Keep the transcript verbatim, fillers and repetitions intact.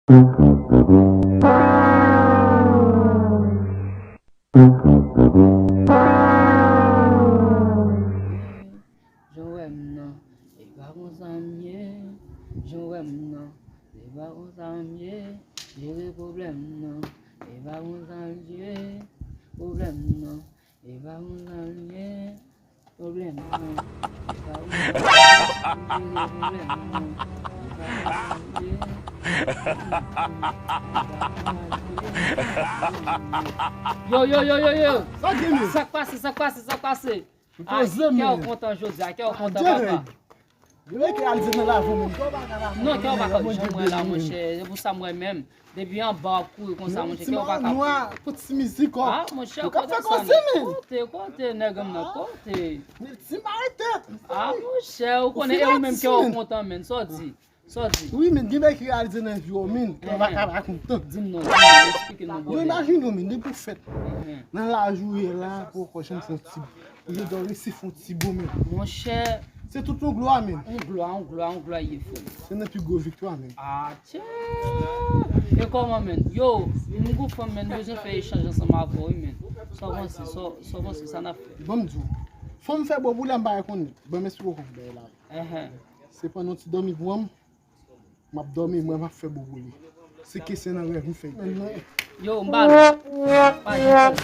Jan w wè m nan, e pa konsa m ye. Jan w wè m nan, e pa konsa m ye. Jere pwoblèm nan, e pa konsa m ye. Pwoblèm nan, e pa konsa m ye. Pwoblèm nan, e pa konsa m ye. Jere pwoblèm nan, e pa konsa m ye. Yo, yo, yo, yo, yo. Sa k gen, men? Sa k pase, sa k pase, sa k pase? Poze, men. Kè w kontan jodi a, kè w kontan, papa. Yo, men, kè al di nan lavi, men. Kè w pa ka lavi. Non, kè w pa ka janm wè la, monchè. Se pou sa m wè menm. Depi anba w ap kouri konsa, monchè, kè w pa ka. Nwa, pou ti mizik, o. Ah, monchè, kote sa, men? Kote, kote, nèg m nan, kote? Men ti mare tèt. Ah, monchè, ou konnen, e ou menm kè w kontan, men. Sa w di? Sa w di? Wi, men, gen bagay ki reyalize nan vi w, men, kè w pa ka pa kontan. Di m non, di m non, eksplike m non, bòdè. Imajine w, men, depi w fèt. Nan laj ou ye la, pou w janm fè yon ti, ou jodi a w resi fè yon ti bo, men. Monchè. Se tout yon glwa, men. Yon glwa, yon glwa, yon glwa ye, frè m. Se nan pi gwo viktwa, men. Ah, tchè. E kòman, men? Yo, m gon fanm, men, m bezwen fè echanj ansanm avè w, wi, men. Sa w panse, sa w, sa w panse, sa n ap fè? Ban m di w. Fanm fè bo pou li a, m pa rekonèt. Ban m eksplike w kòman bagay la ye. Se pandan w ti dòmi pou m, m ap dòmi, mwen m ap fè bo pou li. Se ke se nan rèv m fè. Yo, m pa, pa janm.